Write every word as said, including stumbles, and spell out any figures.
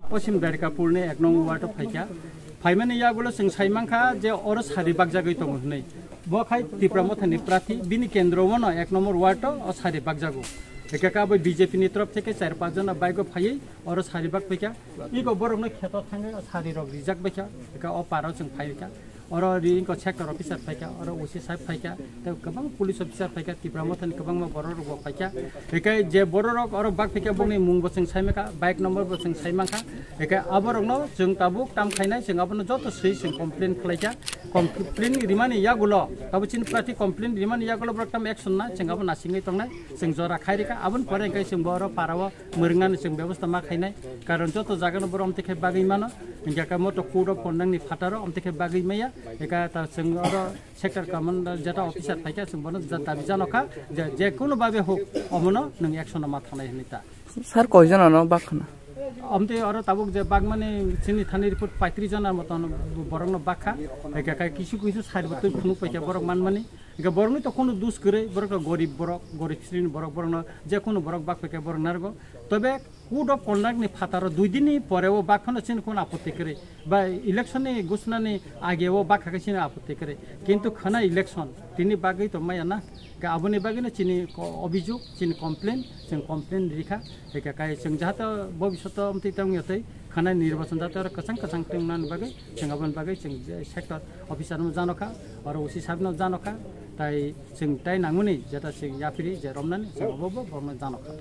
Posim Darikapur ni ek nong ward o phaikha. Phaimani yagulo chwng saimankha je oro sari bakjagwi tongo hwnwi. Bo khai Tipra Mothani prathi, bini kendro wano ek nombor ward o sari bakjago. Ekha kha abo B J P ni torop theke char panch jona bike o phaiwi oro sari bak phaikha. Iko borokno kheto thangwi sari rok rijak baikha. Ekha o paro chwng phaikha. Oro ri wngkha sector officer phaikha, oro O C sahib phaikha, tei kwbang police officer phaikha, Tipra Mothani kwbangma borok rokbo phaikha. Hinkhe je borok rok oro bak phaikha, bongni mung bo chwng saimankha, bike number bo chwng saimankha. Hinkhe aborokno chwng tabuk tam khainai, chwng abono joto swi chwng complain khlaikha. Complain rimani yagulo, abo chini prati complain rimani yagulo borok tam action na, chwng abo nasingwi tongnai, chwng jora khairikha. Aboni pore hinkhe chwng bo oro parao mwrwngnani chwng bebosta ma khainai, karon joto jagano borok amtwi khe bagwi mano, hinkhe khe moto code of conduct ni phataro amtwi khe bagwi maya, hinkhe ta chwng oro sector commander jeta officer phaikha chwng bono ja-, dabi janokha je, je kunu babe hok omono nwng action ma thangnai hinwi ta. Sir, koijon ano bak khna? Amtwi oro tabuk je bagmani chini thani report paitris jona moton borokno bakha, hinkhe khe kisu kisu side bo twi phunuk paikha borok manmani, hinkhe borokni to kunu dus kwrwi, borok to gorib borok, gorib srini borok, borokno je kunu borok bak paikha borok narwgo. Tobe code of conduct ni phataro dui din ni pore o bak phano chini kunu apotti kwrwi, ba election ni gusnani age o bak kha khe chini apotti kwrwi. Kintu khana election tini bagwi to maya na, ga aboni bagwi no chini ko-, obijog, chini complain, chwng complain rikha, eka kai chwng jahata bobishoto amtwi tong yatwi khana nirbachon jahata aro kwchang kwchang tong nani bagwi chwng aboni bagwi chwng je sector officer no janokha, aro O C sahib no janokha, tai chwng tai nangmani jeta chwng yapiri je romnani chwng obo bo borokno janokha.